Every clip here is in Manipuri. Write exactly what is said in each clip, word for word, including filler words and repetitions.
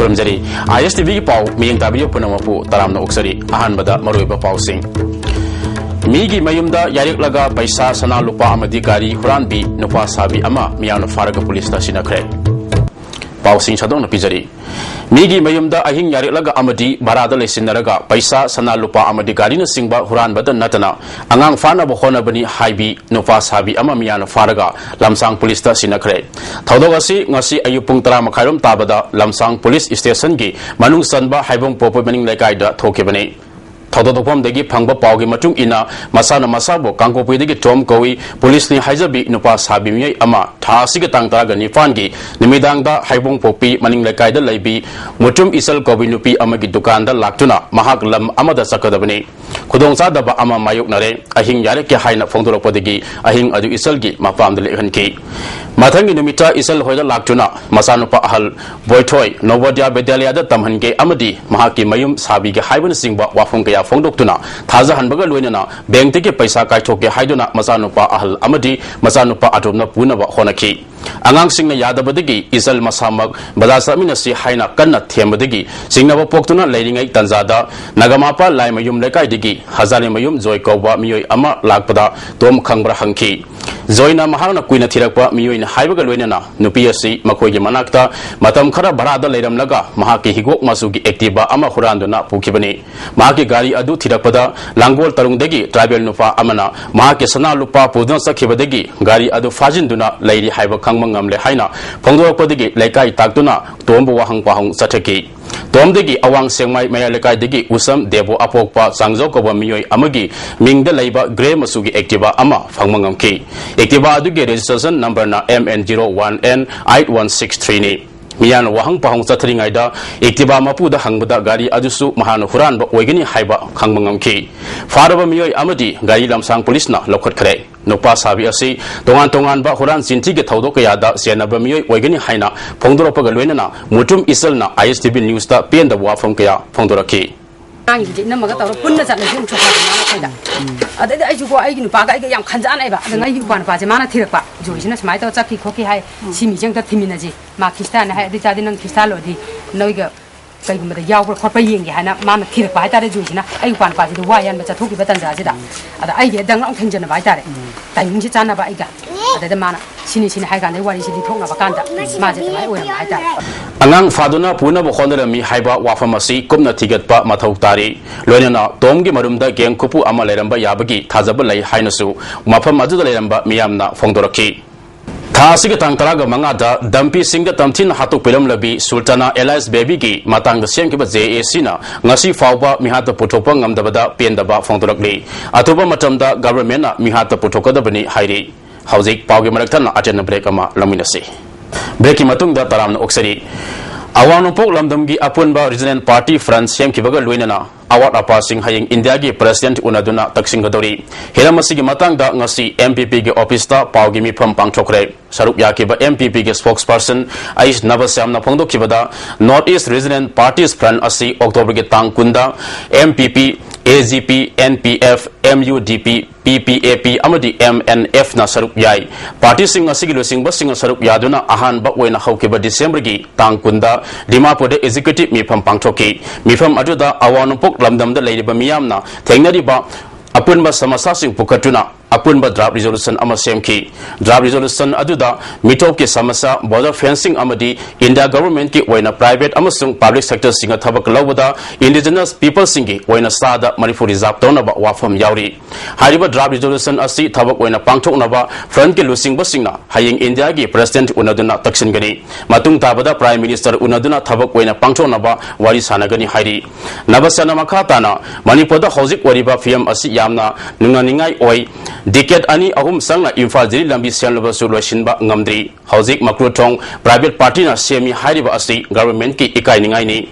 ꯈꯨꯔꯨꯝꯖꯔꯤ꯫ ꯑꯥꯏ ꯑꯦꯁ ꯇꯤ ꯚꯤꯒꯤ ꯄꯥꯎ ꯃꯤꯠꯌꯦꯡ ꯇꯥꯕꯤꯔꯤꯕ ꯄꯨꯝꯅꯃꯛꯄꯨ ꯇꯔꯥꯝꯅ ꯑꯣꯛꯆꯔꯤ꯫ ꯑꯍꯥꯟꯕꯗ ꯃꯔꯨꯑꯣꯏꯕ ꯄꯥꯎꯁꯤꯡ꯫ ꯃꯤꯒꯤ ꯃꯌꯨꯝꯗ ꯌꯥꯏꯔꯛꯂꯒ ꯄꯩꯁꯥ, ꯁꯅꯥ, ꯂꯨꯄꯥ ꯑꯃꯗꯤ ꯒꯥꯔꯤ ꯍꯨꯔꯥꯟꯕꯤ ꯅꯨꯄꯥ ꯁꯥꯕꯤ ꯑꯃ ꯃꯤꯌꯥꯝꯅ ꯐꯥꯔꯒ ꯄꯨꯂꯤꯁꯇ ꯁꯤꯟꯅꯈ꯭ꯔꯦ꯫ ꯄꯥꯎꯁꯤꯡ ꯁꯟꯗꯣꯛꯅ ꯄꯤꯖꯔꯤ꯫ ꯃꯤꯒꯤ ꯃꯌꯨꯝꯗ ꯑꯍꯤꯡ ꯌꯥꯏꯔꯛꯂꯒ ꯑꯃꯗꯤ ꯚꯔꯥꯗ ꯂꯩꯁꯤꯟꯅꯔꯒ ꯄꯩꯁꯥ, ꯁꯅꯥ, ꯂꯨꯄꯥ ꯑꯃꯗꯤ ꯒꯥꯔꯤꯅꯆꯤꯡꯕ ꯍꯨꯔꯥꯟꯕꯗ ꯅꯠꯇꯅ ꯑꯉꯥꯡ ꯐꯥꯅꯕ ꯍꯣꯠꯅꯕꯅꯤ ꯍꯥꯏꯕꯤ ꯅꯨꯄꯥ ꯁꯥꯕꯤ ꯑꯃ ꯃꯤꯌꯥꯝꯅ ꯐꯥꯔꯒ ꯂꯝꯁꯥꯡ ꯄꯨꯂꯤꯁꯇ ꯁꯤꯟꯅꯈ꯭ꯔꯦ꯫ ꯊꯧꯗꯣꯛ ꯑꯁꯤ ꯉꯁꯤ ꯑꯌꯨꯛ ꯄꯨꯡ ꯇꯔꯥ ꯃꯈꯥꯏꯔꯣꯝ ꯇꯥꯕꯗ ꯂꯝꯁꯥꯡ ꯄꯨꯂꯤꯁ ꯁ꯭ꯇꯦꯁꯟꯒꯤ ꯃꯅꯨꯡ ꯆꯟꯕ ꯍꯥꯏꯕꯣꯡ ꯄꯣꯛꯄ ꯃꯅꯤꯡ ꯂꯩꯀꯥꯏꯗ ꯊꯣꯛꯈꯤꯕꯅꯤ꯫ ꯊꯧꯗꯣꯛ ꯊꯣꯛꯐꯝꯗꯒꯤ ꯐꯪꯕ ꯄꯥꯎꯒꯤ ꯃꯇꯨꯡ ꯏꯟꯅ, ꯃꯁꯥꯅ ꯃꯁꯥꯕꯨ ꯀꯥꯡꯄꯣꯛꯄꯤꯗꯒꯤ ꯇꯣꯝ ꯀꯧꯏ, ꯄꯨꯂꯤꯁꯅꯤ ꯍꯥꯏꯖꯕꯤ ꯅꯨꯄꯥ ꯁꯥꯕꯤ ꯃꯤꯑꯣꯏ ꯑꯃ ꯊꯥ ꯑꯁꯤꯒꯤ ꯇꯥꯡ ꯇꯔꯥꯒ ꯅꯤꯄꯥꯟꯒꯤ ꯅꯨꯃꯤꯗꯥꯡꯗ ꯍꯥꯏꯕꯣꯡ ꯄꯣꯛꯄꯤ ꯃꯅꯤꯡ ꯂꯩꯀꯥꯏꯗ ꯂꯩꯕꯤ ꯃꯨꯇꯨꯝ ꯏꯆꯜ ꯀꯧꯕꯤ ꯅꯨꯄꯤ ꯑꯃꯒꯤ ꯗꯨꯀꯥꯟꯗ ꯂꯥꯛꯇꯨꯅ ꯃꯍꯥꯛ ꯂꯝ ꯑꯃꯗ ꯆꯠꯀꯗꯕꯅꯤ꯫ ꯈꯨꯗꯣꯡꯆꯥꯗꯕ ꯑꯃ ꯃꯥꯌꯣꯛꯅꯔꯦ꯫ ꯑꯍꯤꯡ ꯌꯥꯔꯛꯀꯦ ꯍꯥꯏꯅ ꯐꯣꯡꯗꯣꯔꯛꯄꯗꯒꯤ ꯑꯍꯤꯡ ꯑꯗꯨ ꯏꯆꯜꯒꯤ ꯃꯄꯥꯝꯗ ꯂꯦꯛꯍꯟꯈꯤ꯫ ꯃꯊꯪꯒꯤ ꯅꯨꯃꯤꯠꯇ ꯏꯆꯜ ꯍꯣꯏꯗ ꯂꯥꯛꯇꯨꯅ ꯃꯆꯥꯅꯨꯄꯥ ꯑꯍꯜ ꯕꯣꯏꯊꯣꯏ ꯅꯣꯕꯣꯗꯤꯌꯥ ꯕꯤꯗ꯭ꯌꯥꯂꯌꯥꯗ ꯇꯝꯍꯟꯒꯦ ꯑꯃꯗꯤ ꯃꯍꯥꯛꯀꯤ ꯃꯌꯨꯝ ꯁꯥꯕꯤꯒꯦ ꯍꯥꯏꯕꯅꯆꯤꯡꯕ ꯋꯥꯐꯝ ꯀꯌꯥ ꯐꯣꯡꯗꯣꯛꯇꯨꯅ ꯊꯥꯖꯍꯟꯕꯒ ꯂꯣꯏꯅꯅ ꯕꯦꯡꯛꯇꯒꯤ ꯄꯩꯁꯥ ꯀꯥꯏꯊꯣꯛꯀꯦ ꯍꯥꯏꯗꯨꯅ ꯃꯆꯥꯅꯨꯄꯥ ꯑꯍꯜ ꯑꯃꯗꯤ ꯃꯆꯥꯅꯨꯄꯥ ꯑꯇꯣꯝꯅ ꯄꯨꯅꯕ ꯍꯣꯠꯅꯈꯤ꯫ ꯑꯉꯥꯡꯁꯤꯡꯅ ꯌꯥꯗꯕꯗꯒꯤ ꯏꯆꯜ ꯃꯁꯥꯃꯛ ꯕꯖꯥꯔ ꯆꯠꯃꯤꯟꯅꯁꯤ ꯍꯥꯏꯅ ꯀꯟꯅ ꯊꯦꯝꯕꯗꯒꯤ ꯆꯤꯡꯅꯕ ꯄꯣꯛꯇꯨꯅ ꯂꯩꯔꯤꯉꯩ ꯇꯟꯖꯥꯗ ꯅꯒꯃꯥꯄꯥ ꯂꯥꯏꯃꯌꯨꯝ ꯂꯩꯀꯥꯏꯗꯒꯤ ꯍꯖꯥꯔꯤꯃꯌꯨꯝ ꯖꯣꯏ ꯀꯧꯕ ꯃꯤꯑꯣꯏ ꯑꯃ ꯂꯥꯛꯄꯗ ꯇꯣꯝ ꯈꯪꯕ꯭ꯔꯥ ꯍꯪꯈꯤ꯫ ꯖꯣꯏꯅ ꯃꯍꯥꯛꯅ ꯀꯨꯏꯅ ꯊꯤꯔꯛꯄ ꯃꯤꯑꯣꯏꯅꯤ ꯍꯥꯏꯕꯒ ꯂꯣꯏꯅꯅ ꯅꯨꯄꯤ ꯑꯁꯤ ꯃꯈꯣꯏꯒꯤ ꯃꯅꯥꯛꯇ ꯃꯇꯝ ꯈꯔ ꯚꯔꯥꯗ ꯂꯩꯔꯝꯂꯒ ꯃꯍꯥꯛꯀꯤ ꯍꯤꯒꯣꯛ ꯃꯆꯨꯒꯤ Activa ꯑꯃ ꯍꯨꯔꯥꯟꯗꯨꯅ ꯄꯨꯈꯤꯕꯅꯤ꯫ ꯃꯍꯥꯛꯀꯤ ꯒꯥꯔꯤ ꯑꯗꯨ ꯊꯤꯔꯛꯄꯗ ꯂꯥꯡꯒꯣꯜ ꯇꯔꯨꯡꯗꯒꯤ tribal ꯅꯨꯄꯥ ꯑꯃꯅ ꯃꯍꯥꯛꯀꯤ ꯁꯅꯥ ꯂꯨꯄꯥ ꯄꯨꯗꯨꯅ ꯆꯠꯈꯤꯕꯗꯒꯤ ꯒꯥꯔꯤ ꯑꯗꯨ ꯐꯥꯖꯤꯟꯗꯨꯅ ꯂꯩꯔꯤ ꯍꯥꯏꯕ ꯈꯪꯕ ꯉꯝꯂꯦ ꯍꯥꯏꯅ ꯐꯣꯡꯗꯣꯔꯛꯄꯗꯒꯤ ꯂꯩꯀꯥꯏ ꯇꯥꯛꯇꯨꯅ ꯇꯣꯝꯕꯨ ꯋꯥꯍꯪ ꯄꯥꯎꯍꯪ ꯆꯠꯊꯈꯤ꯫ ꯇꯣꯝꯗꯒꯤ ꯑꯋꯥꯡ ꯁꯦꯡꯃꯥꯏ ꯃꯌꯥꯏ ꯂꯩꯀꯥꯏꯗꯒꯤ ꯎꯁꯝ ꯗꯦꯕꯨ ꯑꯄꯣꯛꯄ ꯆꯥꯡꯖꯧ ꯀꯧꯕ ꯃꯤꯑꯣꯏ ꯑꯃꯒꯤ ꯃꯤꯡꯗ ꯂꯩꯕ grey ꯃꯆꯨꯒꯤ Activa ꯑꯃ ꯐꯪꯕ ꯉꯝꯈꯤ꯫ Activa ꯑꯗꯨꯒꯤ registration numberꯅ M N zero one N eight one six threeꯅꯤ꯫ ꯃꯤꯌꯥꯝꯅ ꯋꯥꯍꯪ ꯄꯥꯎꯍꯪ ꯆꯠꯊꯔꯤꯉꯩꯗ Activa ꯃꯄꯨꯗ ꯍꯪꯕꯗ ꯒꯥꯔꯤ ꯑꯗꯨꯁꯨ ꯃꯍꯥꯛꯅ ꯍꯨꯔꯥꯟꯕ ꯑꯣꯏꯒꯅꯤ ꯍꯥꯏꯕ ꯈꯪꯕ ꯉꯝꯈꯤ꯫ ꯐꯥꯔꯕ ꯃꯤꯑꯣꯏ ꯑꯃꯗꯤ ꯒꯥꯔꯤ ꯂꯝꯁꯥꯡ ꯄꯨꯂꯤꯁꯅ ꯂꯧꯈꯠꯈ꯭ꯔꯦ꯫ ꯅꯨꯄꯥ ꯁꯥꯕꯤ ꯑꯁꯤ ꯇꯣꯉꯥꯟ ꯇꯣꯉꯥꯟꯕ ꯍꯨꯔꯥꯟ ꯆꯤꯟꯊꯤꯒꯤ ꯊꯧꯗꯣꯛ ꯀꯌꯥꯗ ꯆꯦꯟꯅꯕ ꯃꯤꯑꯣꯏ ꯑꯣꯏꯒꯅꯤ ꯍꯥꯏꯅ ꯐꯣꯡꯗꯣꯔꯛꯄꯒ ꯂꯣꯏꯅꯅ Mutum ꯏꯆꯜꯅ I S T V newsꯇ ꯄꯦꯟꯗꯕ ꯋꯥꯐꯝ ꯀꯌꯥ ꯐꯣꯡꯗꯣꯔꯛꯈꯤ꯫ ꯑꯉꯥꯡꯁꯤꯡꯁꯦ ꯏꯅꯝꯃꯒ ꯇꯧꯔꯒ ꯄꯨꯟꯅ ꯆꯠꯂꯁꯦ ꯑꯃꯨꯛꯁꯨ ꯍꯥꯏꯕ ꯃꯥꯅ ꯑꯩꯈꯣꯏꯗ꯫ ꯑꯗꯩꯗꯤ ꯑꯩꯁꯨꯀꯣ ꯑꯩꯒꯤ ꯅꯨꯄꯥꯒ ꯑꯩꯒ ꯌꯥꯝ ꯈꯟꯖꯥꯟꯅꯩꯕ꯫ ꯑꯗ ꯑꯩꯒꯤ ꯏꯄ꯭ꯋꯥ ꯅꯨꯄꯥꯁꯦ ꯃꯥꯅ ꯊꯤꯔꯛꯄ, ꯖꯣꯏꯁꯤꯅ ꯁꯨꯃꯥꯏꯅ ꯇꯧꯔ ꯆꯠꯈꯤ ꯈꯣꯠꯈꯤ ꯍꯥꯏ, ꯁꯤ ꯃꯤꯁꯦ ꯑꯝꯇ ꯊꯤꯃꯤꯟꯅꯁꯤ, ꯃꯥ ꯈ꯭ꯔꯤꯁꯇꯥꯟꯅꯦ ꯍꯥꯏ꯫ ꯑꯗꯨ ꯑꯣꯏꯇꯥꯔꯗꯤ ꯅꯪ ꯈ꯭ꯔꯤꯁꯇꯥꯟ ꯑꯣꯏꯔꯗꯤ ꯅꯣꯏꯒ ꯀꯩꯒꯨꯝꯕꯗ ꯌꯥꯎꯕ꯭ꯔꯥ ꯈꯣꯠꯄ꯭ꯔꯥ ꯌꯦꯡꯒꯦ ꯍꯥꯏꯅ ꯃꯥꯅ ꯊꯤꯔꯛꯄ ꯍꯥꯏꯇꯥꯔꯦ꯫ ꯖꯣꯏꯁꯤꯅ ꯑꯩꯒꯤ ꯏꯄ꯭ꯋꯥ ꯅꯨꯄꯥꯁꯤꯗ ꯋꯥ ꯌꯥꯟꯕ ꯆꯠꯊꯣꯛꯈꯤꯕ ꯇꯥꯟꯖꯥꯁꯤꯗ꯫ ꯑꯗ ꯑꯩꯒꯤ ꯍꯦꯛ ꯗꯪ ꯂꯥꯎ ꯊꯦꯡꯖꯟꯅꯕ ꯍꯥꯏꯇꯥꯔꯦ꯫ ꯇꯥꯏꯃꯤꯡꯁꯦ ꯆꯥꯟꯅꯕ ꯑꯩꯒ꯫ ꯑꯗꯩꯗ ꯃꯥꯅ ꯁꯤꯅꯤ ꯁꯤꯅꯤ ꯍꯥꯏ ꯀꯥꯟꯗ ꯋꯥꯔꯤꯁꯦ ꯂꯤꯊꯣꯛꯅꯕ ꯀꯥꯟꯗ ꯃꯥꯁꯦ ꯑꯗꯨꯃꯥꯏꯅ ꯑꯣꯏꯔꯝꯕ ꯍꯥꯏꯇꯥꯔꯦ꯫ ꯑꯉꯥꯡ ꯐꯥꯗꯨꯅ ꯄꯨꯅꯕ ꯍꯣꯠꯅꯔꯝꯃꯤ ꯍꯥꯏꯕ ꯋꯥꯐꯝ ꯑꯁꯤ ꯀꯨꯞꯅ ꯊꯤꯒꯠꯄ ꯃꯊꯧ ꯇꯥꯔꯤ꯫ ꯂꯣꯏꯅꯅ ꯇꯣꯝꯒꯤ ꯃꯔꯨꯝꯗ ꯒꯦꯡ ꯈꯨꯄꯨ ꯑꯃ ꯂꯩꯔꯝꯕ ꯌꯥꯕꯒꯤ ꯊꯥꯖꯕ ꯂꯩ ꯍꯥꯏꯅꯁꯨ ꯃꯐꯝ ꯑꯗꯨꯗ ꯂꯩꯔꯝꯕ ꯃꯤꯌꯥꯝꯅ ꯐꯣꯡꯗꯣꯔꯛꯈꯤ꯫ ꯊꯥ ꯑꯁꯤꯒꯤ ꯇꯥꯡ ꯇꯔꯥꯒ ꯃꯉꯥꯗ ꯗꯝꯄꯤ ꯁꯤꯡꯗ ꯇꯝꯊꯤꯅ ꯍꯥꯠꯇꯣꯛꯄꯤꯔꯝꯂꯕꯤ ꯁꯨꯜꯇꯥꯅꯥ ꯑꯦꯂꯥꯏꯁ ꯕꯦꯕꯤꯒꯤ ꯃꯇꯥꯡꯗ ꯁꯦꯝꯈꯤꯕ ꯖꯦ ꯑꯦ ꯁꯤꯅ ꯉꯁꯤ ꯐꯥꯎꯕ ꯃꯤꯍꯥꯠꯇ ꯄꯨꯊꯣꯛꯄ ꯉꯝꯗꯕꯗ ꯄꯦꯟꯗꯕ ꯐꯣꯡꯗꯣꯔꯛꯂꯤ꯫ ꯑꯊꯨꯕ ꯃꯇꯝꯗ ꯒꯚꯔꯟꯃꯦꯟꯠꯅ ꯃꯤꯍꯥꯠꯇ ꯄꯨꯊꯣꯛꯀꯗꯕꯅꯤ ꯍꯥꯏꯔꯤ꯫ ꯍꯧꯖꯤꯛ ꯄꯥꯎꯒꯤ ꯃꯔꯛ ꯊꯠꯅ ꯑꯇꯦꯟꯕ ꯕ꯭ꯔꯦꯛ ꯑꯃ ꯂꯧꯃꯤꯟꯅꯁꯤ꯫ ꯕ꯭ꯔꯦꯛꯀꯤ ꯃꯇꯨꯡꯗ ꯇꯔꯥꯝꯅ ꯑꯣꯛꯆꯔꯤ꯫ ꯑꯋꯥꯡ ꯅꯣꯡꯄꯣꯛ ꯂꯝꯗꯝꯒꯤ ꯑꯄꯨꯟꯕ ꯔꯤꯖꯅꯦꯜ ꯄꯥꯔꯇꯤ ꯐ꯭ꯔꯟꯠ ꯁꯦꯝꯈꯤꯕꯒ ꯂꯣꯏꯅꯅ ꯑꯋꯥꯠ ꯑꯄꯥꯁꯤꯡ ꯍꯌꯦꯡ ꯏꯟꯗꯤꯌꯥꯒꯤ ꯄ꯭ꯔꯦꯁꯤꯗꯦꯟꯠ ꯎꯅꯗꯨꯅ ꯇꯛꯁꯤꯟꯒꯗꯧꯔꯤ꯫ ꯍꯤꯔꯝ ꯑꯁꯤꯒꯤ ꯃꯇꯥꯡꯗ ꯉꯁꯤ ꯑꯦꯝ ꯄꯤ ꯄꯤꯒꯤ ꯑꯣꯐꯤꯁꯇ ꯄꯥꯎꯒꯤ ꯃꯤꯐꯝ ꯄꯥꯡꯊꯣꯛꯈ꯭ꯔꯦ꯫ ꯁꯔꯨꯛ ꯌꯥꯈꯤꯕ ꯑꯦꯝ ꯄꯤ ꯄꯤꯒꯤ ꯁ꯭ꯄꯣꯛꯁꯄꯔꯁꯟ ꯑꯩꯆ ꯅꯕꯁ꯭ꯌꯥꯝꯅ ꯐꯣꯡꯗꯣꯛꯈꯤꯕꯗ, north east regional parties front ꯑꯁꯤ ꯑꯣꯛꯇꯣꯕꯔꯒꯤ ꯇꯥꯡ ꯀꯨꯟꯗ M P P, A G P, N P F, M U D P, P P A P ꯑꯃꯗꯤ ꯑꯦꯝ ꯑꯦꯟ ꯑꯦꯐꯅ ꯁꯔꯨꯛ ꯌꯥꯏ꯫ ꯄꯥꯔꯇꯤꯁꯤꯡ ꯑꯁꯤꯒꯤ ꯂꯨꯆꯤꯡꯕꯁꯤꯡꯅ ꯁꯔꯨꯛ ꯌꯥꯗꯨꯅ ꯑꯍꯥꯟꯕ ꯑꯣꯏꯅ ꯍꯧꯈꯤꯕ ꯗꯤꯁꯦꯝꯕꯔꯒꯤ ꯇꯥꯡ ꯀꯨꯟꯗ ꯗꯤꯃꯥꯄꯨꯔꯗ ꯑꯦꯛꯖꯤꯀ꯭ꯌꯨꯇꯤꯚ ꯃꯤꯐꯝ ꯄꯥꯡꯊꯣꯛꯈꯤ꯫ ꯃꯤꯐꯝ ꯑꯗꯨꯗ ꯑꯋꯥꯡ ꯅꯣꯡꯄꯣꯛ ꯂꯝꯗꯝꯗ ꯂꯩꯔꯤꯕ ꯃꯤꯌꯥꯝꯅ ꯊꯦꯡꯅꯔꯤꯕ ꯑꯄꯨꯟꯕ ꯁꯃꯁ꯭ꯌꯥꯁꯤꯡ ꯄꯨꯈꯠꯇꯨꯅ ꯑꯄꯨꯟꯕ ꯗ꯭ꯔꯥꯐ ꯔꯤꯖꯣꯂꯨꯁꯟ ꯑꯃ ꯁꯦꯝꯈꯤ꯫ ꯗ꯭ꯔꯥꯐ ꯔꯤꯖꯣꯂꯨꯁꯟ ꯑꯗꯨꯗ ꯃꯤꯇꯣꯞꯀꯤ ꯁꯃꯁ꯭ꯌꯥ, ꯕꯣꯔꯗꯔ ꯐꯦꯟꯁꯤꯡ ꯑꯃꯗꯤ ꯏꯟꯗꯤꯌꯥ ꯒꯚꯔꯟꯃꯦꯟꯠꯀꯤ ꯑꯣꯏꯅ ꯄ꯭ꯔꯥꯏꯚꯦꯠ ꯑꯃꯁꯨꯡ ꯄꯕ꯭ꯂꯤꯛ ꯁꯦꯛꯇꯔꯁꯤꯡꯅ ꯊꯕꯛ ꯂꯧꯕꯗ ꯏꯟꯗꯤꯖꯤꯅꯁ ꯄꯤꯄꯜꯁꯤꯡꯒꯤ ꯑꯣꯏꯅ ꯆꯥꯗ ꯃꯔꯤꯐꯨ ꯔꯤꯖꯥꯔꯚ ꯇꯧꯅꯕ ꯋꯥꯐꯝ ꯌꯥꯎꯔꯤ꯫ ꯍꯥꯏꯔꯤꯕ ꯗ꯭ꯔꯥꯐ ꯔꯤꯖꯣꯂꯨꯁꯟ ꯑꯁꯤ ꯊꯕꯛ ꯑꯣꯏꯅ ꯄꯥꯡꯊꯣꯛꯅꯕ ꯐ꯭ꯔꯟꯠꯀꯤ ꯂꯨꯆꯤꯡꯕꯁꯤꯡꯅ ꯍꯌꯦꯡ ꯏꯟꯗꯤꯌꯥꯒꯤ ꯄ꯭ꯔꯦꯁꯤꯗꯦꯟꯠ ꯎꯅꯗꯨꯅ ꯇꯛꯁꯤꯟꯒꯅꯤ꯫ ꯃꯇꯨꯡ ꯇꯥꯕꯗ ꯄ꯭ꯔꯥꯏꯝ ꯃꯤꯅꯤꯁꯇꯔ ꯎꯅꯗꯨꯅ ꯊꯕꯛ ꯑꯣꯏꯅ ꯄꯥꯡꯊꯣꯛꯅꯕ ꯋꯥꯔꯤ ꯁꯥꯟꯅꯒꯅꯤ ꯍꯥꯏꯔꯤ꯫ ꯅꯕꯁ꯭ꯌꯥꯅ ꯃꯈꯥ ꯇꯥꯅ ꯃꯅꯤꯄꯨꯔꯗ ꯍꯧꯖꯤꯛ ꯑꯣꯏꯔꯤꯕ ꯐꯤꯚꯝ ꯑꯁꯤ ꯌꯥꯝꯅ ꯅꯨꯡꯅꯅꯤꯡꯉꯥꯏ ꯑꯣꯏ꯫ ꯗꯤꯀꯦꯠ ꯑꯅꯤ ꯑꯍꯨꯝ ꯆꯪꯅ ꯏꯝꯐꯥꯜ ꯖꯤꯔꯤ ꯂꯝꯕꯤ ꯁꯦꯝꯂꯕꯁꯨ ꯂꯣꯏꯁꯤꯟꯕ ꯉꯝꯗ꯭ꯔꯤ꯫ ꯍꯧꯖꯤꯛ ꯃꯀ꯭ꯔꯨꯊꯣꯡ private partyꯅ ꯁꯦꯝꯃꯤ ꯍꯥꯏꯔꯤꯕ ꯑꯁꯤ governmentꯀꯤ ꯏꯀꯥꯏꯅꯤꯡꯉꯥꯏꯅꯤ꯫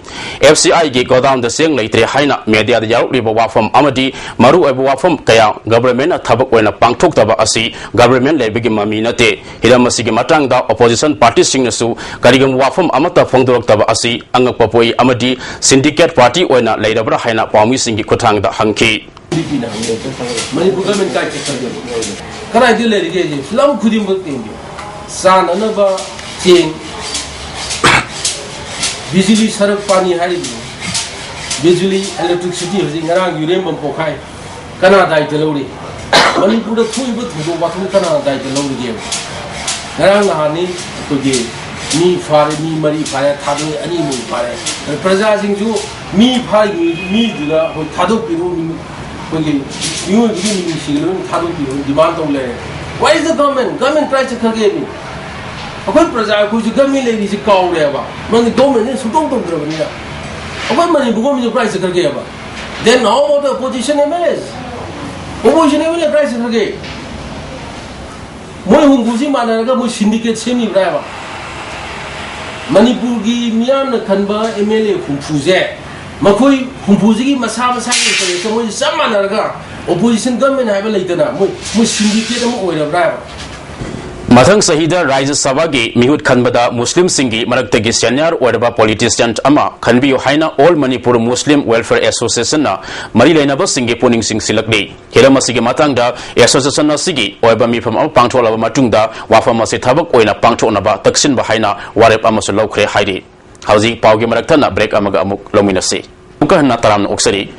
FCIꯒꯤ godownꯗ ꯆꯦꯡ ꯂꯩꯇ꯭ꯔꯦ ꯍꯥꯏꯅ mediaꯗ ꯌꯥꯎꯔꯛꯂꯤꯕ ꯋꯥꯐꯝ ꯑꯃꯗꯤ ꯃꯔꯨꯑꯣꯏꯕ ꯋꯥꯐꯝ ꯀꯌꯥ governmentꯅ ꯊꯕꯛ ꯑꯣꯏꯅ ꯄꯥꯡꯊꯣꯛꯇꯕ ꯑꯁꯤ government ꯂꯩꯕꯒꯤ ꯃꯃꯤ ꯅꯠꯇꯦ꯫ ꯍꯤꯔꯝ ꯑꯁꯤꯒꯤ ꯃꯇꯥꯡꯗ opposition partyꯁꯤꯡꯅꯁꯨ ꯀꯔꯤꯒꯨꯝꯕ ꯋꯥꯐꯝ ꯑꯃꯠꯇ ꯐꯣꯡꯗꯣꯔꯛꯇꯕ ꯑꯁꯤ ꯑꯉꯛꯄ ꯄꯣꯛꯏ ꯑꯃꯗꯤ syndicate party ꯑꯣꯏꯅ ꯂꯩꯔꯕ꯭ꯔꯥ ꯍꯥꯏꯅ ꯄꯥꯎꯃꯤꯁꯤꯡꯒꯤ ꯈꯨꯠꯊꯥꯡꯗ ꯍꯪꯈꯤ꯫ ꯃꯅꯤꯄꯨꯔ government ꯀꯥꯏ ꯆꯠꯈ꯭ꯔꯒꯦ? ꯀꯗꯥꯏꯗ ꯂꯩꯔꯤꯒꯦ ꯍꯧꯖꯤꯛ? ꯐꯤꯂꯝ ꯈꯨꯗꯤꯡꯃꯛ ꯌꯦꯡꯕꯤꯌꯨ꯫ ꯆꯥꯅꯅꯕ ꯆꯦꯡ, ꯕꯤꯖꯨꯂꯤ ꯁꯔꯛ ꯄꯥꯅꯤ ꯍꯥꯏꯔꯤꯕꯅꯤ꯫ ꯕꯤꯖꯨꯂꯤ, electricity ꯍꯧꯖꯤꯛ ꯉꯔꯥꯡ ꯌꯨꯔꯦꯝꯕꯝ ꯄꯣꯛꯈꯥꯏ꯫ ꯀꯅꯥ ꯗꯥꯏꯇ ꯂꯧꯔꯤ? ꯃꯅꯤꯄꯨꯔꯗ ꯊꯣꯛꯏꯕ ꯊꯧꯗꯣꯛ ꯋꯥꯊꯣꯛ ꯀꯅꯥ ꯗꯥꯏꯇ ꯂꯧꯔꯤꯒꯦꯕ? ꯉꯔꯥꯡ ꯅꯍꯥꯟꯅꯤ ꯑꯩꯈꯣꯏꯒꯤ ꯃꯤ ꯐꯥꯔꯦ, ꯃꯤ ꯃꯔꯤ ꯐꯥꯔꯦ, ꯊꯥꯗꯣꯛꯑꯦ, ꯑꯅꯤꯃꯨꯛ ꯐꯥꯔꯦ꯫ ꯑꯗ ꯄ꯭ꯔꯖꯥꯁꯤꯡꯁꯨ ꯃꯤ ꯐꯥꯔꯤꯕ ꯃꯤꯗꯨꯗ ꯑꯩꯈꯣꯏ ꯊꯥꯗꯣꯛꯄꯤꯔꯨ, ꯑꯩꯈꯣꯏꯒꯤ ꯃꯤꯑꯣꯏꯕꯒꯤ ꯃꯤꯅꯨꯡꯁꯤꯒꯤ ꯂꯣꯏꯅ ꯊꯥꯗꯣꯛꯄꯤꯔꯣ demand ꯇꯧ ꯂꯩꯔꯦ꯫ Where is the government? Government ꯀꯥꯏ ꯆꯠꯈ꯭ꯔꯒꯦ ꯃꯤ? ꯑꯩꯈꯣꯏ ꯄ꯭ꯔꯖꯥ ꯑꯩꯈꯣꯏꯁꯨ government ꯂꯩꯔꯤꯁꯤ ꯀꯥꯎꯔꯦꯕ꯫ ꯃꯔꯝꯗꯤ governmentꯅ ꯁꯨꯡꯇꯧ ꯇꯧꯗ꯭ꯔꯕꯅꯤꯅ꯫ ꯑꯩꯈꯣꯏ ꯃꯅꯤꯄꯨꯔ governmentꯁꯨ ꯀꯥꯏ ꯆꯠꯈ꯭ꯔꯒꯦꯕ? Then how about the opposition MLAs? Opposition MLA ꯀꯥꯏ ꯆꯠꯈ꯭ꯔꯒꯦ? ꯃꯣꯏ ꯍꯨꯝꯐꯨꯁꯤ ꯃꯥꯟꯅꯔꯒ ꯃꯣꯏ syndicate ꯁꯦꯝꯃꯤꯕ꯭ꯔꯥ ꯍꯥꯏꯕ? ꯃꯅꯤꯄꯨꯔꯒꯤ ꯃꯤꯌꯥꯝꯅ ꯈꯟꯕ MLA ꯍꯨꯝꯐꯨꯁꯦ, ꯃꯈꯣꯏ ꯍꯨꯝꯐꯨꯁꯤꯒꯤ ꯃꯁꯥ ꯃꯁꯥꯒꯤ interest ꯃꯣꯏꯁꯦ ꯆꯞ ꯃꯥꯟꯅꯔꯒ opposition government ꯍꯥꯏꯕ ꯂꯩꯇꯅ ꯃꯣꯏ, ꯃꯣꯏ syndicate ꯑꯃ ꯑꯣꯏꯔꯕ꯭ꯔꯥ ꯍꯥꯏꯕ? ꯃꯊꯪ ꯆꯍꯤꯗ ꯔꯥꯖ꯭ꯌ ꯁꯚꯥꯒꯤ ꯃꯤꯍꯨꯠ ꯈꯟꯕꯗ ꯃꯨꯁꯂꯤꯝꯁꯤꯡꯒꯤ ꯃꯔꯛꯇꯒꯤ senior ꯑꯣꯏꯔꯕ politician ꯑꯃ ꯈꯟꯕꯤꯌꯨ ꯍꯥꯏꯅ All Manipur Muslim Welfare Associationꯅ ꯃꯔꯤ ꯂꯩꯅꯕꯁꯤꯡꯒꯤ ꯄꯨꯛꯅꯤꯡ ꯆꯤꯡꯁꯤꯜꯂꯛꯂꯤ꯫ ꯍꯤꯔꯝ ꯑꯁꯤꯒꯤ ꯃꯇꯥꯡꯗ association ꯑꯁꯤꯒꯤ ꯑꯣꯏꯕ ꯃꯤꯐꯝ ꯑꯃ ꯄꯥꯡꯊꯣꯛꯂꯕ ꯃꯇꯨꯡꯗ ꯋꯥꯐꯝ ꯑꯁꯤ ꯊꯕꯛ ꯑꯣꯏꯅ ꯄꯥꯡꯊꯣꯛꯅꯕ ꯇꯛꯁꯤꯟꯕ ꯍꯥꯏꯅ ꯋꯥꯔꯦꯞ ꯑꯃꯁꯨ ꯂꯧꯈ꯭ꯔꯦ ꯍꯥꯏꯔꯤ꯫ ꯍꯧꯖꯤꯛ ꯄꯥꯎꯒꯤ ꯃꯔꯛ ꯊꯠꯅ break ꯑꯃꯒ ꯑꯃꯨꯛ ꯂꯧꯃꯤꯟꯅꯁꯤ꯫ ꯑꯃꯨꯛꯀ ꯍꯟꯅ ꯇꯔꯥꯝꯅ ꯑꯣꯛꯆꯔꯤ꯫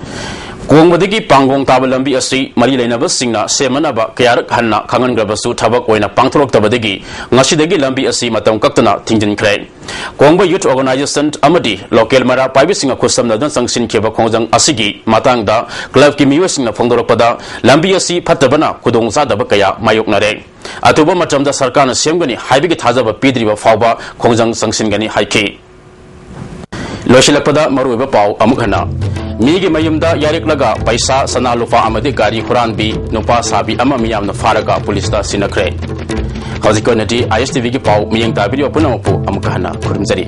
ꯀꯣꯡꯕꯗꯒꯤ ꯄꯥꯡꯒꯣꯡ ꯇꯥꯕ ꯂꯝꯕꯤ ꯑꯁꯤ ꯃꯔꯤ ꯂꯩꯅꯕꯁꯤꯡꯅ ꯁꯦꯝꯅꯅꯕ ꯀꯌꯥꯔꯛ ꯍꯟꯅ ꯈꯪꯍꯟꯈ꯭ꯔꯕꯁꯨ ꯊꯕꯛ ꯑꯣꯏꯅ ꯄꯥꯡꯊꯣꯔꯛꯇꯕꯗꯒꯤ ꯉꯁꯤꯗꯒꯤ ꯂꯝꯕꯤ ꯑꯁꯤ ꯃꯇꯝ ꯀꯛꯇꯅ ꯊꯤꯡꯖꯤꯟꯈ꯭ꯔꯦ꯫ ꯀꯣꯡꯕ Youth Organisation ꯑꯃꯗꯤ local ꯃꯩꯔꯥ ꯄꯥꯏꯕꯤꯁꯤꯡꯒ ꯈꯨꯠꯁꯝꯅꯗꯨꯅ ꯆꯪꯁꯤꯟꯈꯤꯕ ꯈꯣꯡꯖꯪ ꯑꯁꯤꯒꯤ ꯃꯇꯥꯡꯗ clubꯀꯤ ꯃꯤꯑꯣꯏꯁꯤꯡꯅ ꯐꯣꯡꯗꯣꯔꯛꯄꯗ, ꯂꯝꯕꯤ ꯑꯁꯤ ꯐꯠꯇꯕꯅ ꯈꯨꯗꯣꯡꯆꯥꯗꯕ ꯀꯌꯥ ꯃꯥꯌꯣꯛꯅꯔꯦ꯫ ꯑꯊꯨꯕ ꯃꯇꯝꯗ ꯁꯔꯀꯥꯔꯅ ꯁꯦꯝꯒꯅꯤ ꯍꯥꯏꯕꯒꯤ ꯊꯥꯖꯕ ꯄꯤꯗ꯭ꯔꯤꯕ ꯐꯥꯎꯕ ꯈꯣꯡꯖꯪ ꯆꯪꯁꯤꯟꯒꯅꯤ ꯍꯥꯏꯈꯤ꯫ ꯂꯣꯏꯁꯤꯜꯂꯛꯄꯗ ꯃꯔꯨꯑꯣꯏꯕ ꯄꯥꯎ ꯑꯃꯨꯛ ꯍꯟꯅ꯫ ꯃꯤꯒꯤ ꯃꯌꯨꯝꯗ ꯌꯥꯔꯤꯛꯂꯒ ꯄꯩꯁꯥ, ꯁꯅꯥ ꯂꯨꯄꯥ ꯑꯃꯗꯤ ꯒꯥꯔꯤ ꯍꯨꯔꯥꯟꯕꯤ ꯅꯨꯄꯥ ꯁꯥꯕꯤ ꯑꯃ ꯃꯤꯌꯥꯝꯅ ꯐꯥꯔꯒ ꯄꯨꯂꯤꯁꯇ ꯁꯤꯟꯅꯈ꯭ꯔꯦ꯫ ꯍꯧꯖꯤꯛꯀꯤ ꯑꯣꯏꯅꯗꯤ ꯑꯥꯏ ꯑꯦꯁ ꯇꯤ ꯚꯤꯒꯤ ꯄꯥꯎ ꯃꯤꯠꯌꯦꯡ ꯇꯥꯕꯤꯔꯤꯕ ꯄꯨꯝꯅꯃꯛꯄꯨ ꯑꯃꯨꯛꯀ ꯍꯟꯅ ꯈꯨꯔꯨꯝꯖꯔꯤ꯫